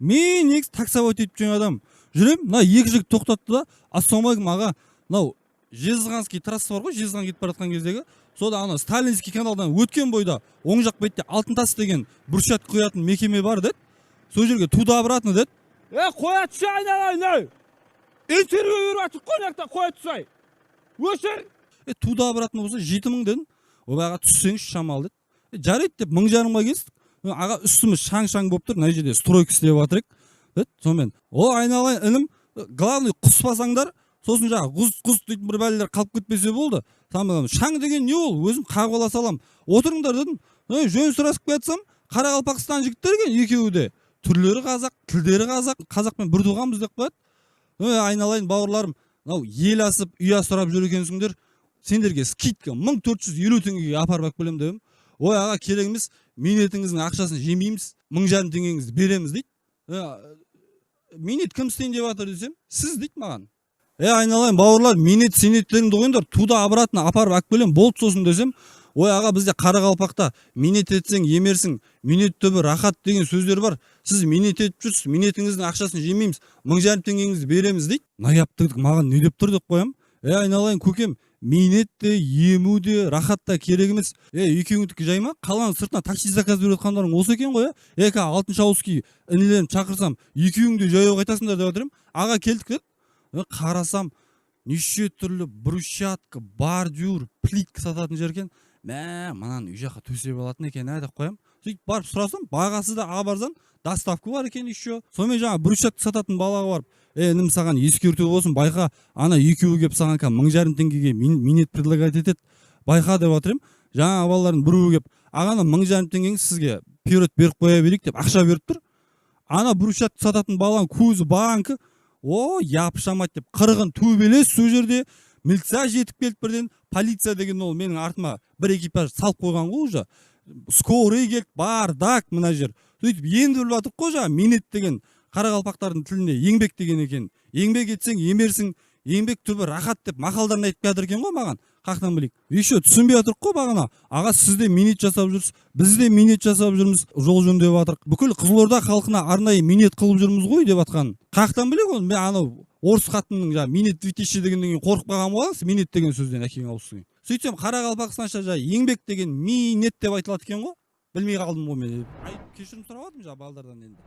Мен негізі таксовать етіп жүрген адам жүремін. Мына екі жігіт тоқтатты да: «Ассалаумағалейкум, аға, мынау Жезқазғанский трасса бар ғой, Жезқазған кетіп бара жатқан кездегі, сода ана Сталинский каналдан өткен бойда оң жақ бетте «Алтын тас» деген брусчатка құятын мекеме бар», — деді. «Сол жерге туда обратно», — деді. Е, қоя түссе, айналайын, ей, интервью беріп жатырмық қой мына жақта, қоя түссе, өшір. «Е, туда обратно болса 7000», — дедім. «Ойбай, аға, түссеңізші шамалы», — деді. «Е, жарайды», — деп 1500-ға келістік. «Е, аға, үстіміз шаң шаң болып тұр, мына жерде стройка істеп жатыр едік», — деді. Сонымен: «О, айналайын інім, главный құспасаңдар, сосын жаңағы құз құз дейтін бір бәлелер қалып кетпесе болды. Там шаң деген не ол, өзім қағып ала саламын, отырыңдар», — дедім. Е, жөн сұрасып келатсам, Қарақалпақстан жігіттері екен екеуі де. Түрлері қазақ, тілдері қазақ, қазақпен бір туғанбыз деп қояды. «Ей, айналайын бауырларым, мынау ел асып үй асырап жүр екенсіңдер, сендерге скидка, 1450 теңгеге апарып алып келемін», — дедім. «Ой, аға, керек емес, минетіңіздің ақшасын жемейміз, 1500 теңгеңізді береміз», — дейді. «Е, минет кім істейін деп жатыр?» — десем, «Сіз», — дейді маған. «Е, айналайын бауырлар, минет сенеттеріңді қойыңдар, туда обратно апарып алып келемін, болды сосын», — десем, «Ой, аға, бізде қарақалпақта минет етсең емерсің, минет түбі рахат деген сөздер бар. Сіз минет етіп жүрсіз, минетіңіздің ақшасын жемейміз, 1500 теңгеңізді береміз», — дейді. Наяптыдық маған не деп тұр деп қоямын. «Е, айналайын көкем, минет те, ему де, рахат та керек емес. Е, екеуіңдікі жай ма? Қаланың сыртына такси заказ беріп жатқандарың осы екен ғой. Е, екі Алтыншы ауылский інілерімді шақырсам, екеуің де жаяу қайтасыңдар», — деп жатыр едім. «Аға, келдік», — деді. Е, қарасам, неше түрлі брусчатка, бордюр, плитка сататын жер екен. Мә, мынаны үй жаққа төсеп алатын екен, ә, деп қоямын. Сөйтіп барып сұрасам, бағасы да ап арзан, доставка бар екен еще. Сонымен жаңағы брусчатка сататын балаға барып: «Е, інім, саған ескерту болсын, байқа, ана екеуі келіп саған қазір 1500 теңгеге минет предлагать етеді, байқа», — деп жатыр едім. Жаңағы балалардың біреуі келіп: «Аға, ана 1500 теңгеңіз сізге вперед беріп қоя берейік», — деп ақша беріп тұр. Ана брусчатка сататын баланың көзі банкі: «О, япшамайды», — деп қырғын төбелес сол жерде. Милиция жетіп келді бірден. Полиция деген ол менің артыма бір экипаж салып қойған ғой уже. Скорый келді, бардак мына жер. Сөйтіп енді біліп жатырмық қой, жаңағы минет деген қарақалпақтардың тілінде еңбек деген екен. «Еңбек етсең емерсің, еңбек түбі рахат» деп мақалдарын айтып келатыр екен ғой маған. Қаяқтан білейік, еще түсінбей жатырмық қой бағана. «Аға, сіз де минет жасап жүрсіз, біз де минет жасап жүрміз, жол жөндеп жатырық, бүкіл Қызылорда халқына арнайы минет қылып жүрміз ғой», — деп жатқанын қаяқтан білейік оны? Мен анау орыс қатынның жаңағы «минет 2000» дегеннен кейін қорқып қалған болғансыз минет деген сөзден, әкең ауызсың. Сөйтсем, қарақалпақстанша жаңағы еңбек деген минет деп айтылады екен ғой. Білмей қалдым ғой мен. Кешірім сұрап жатырмын жаңағы балдардан енді.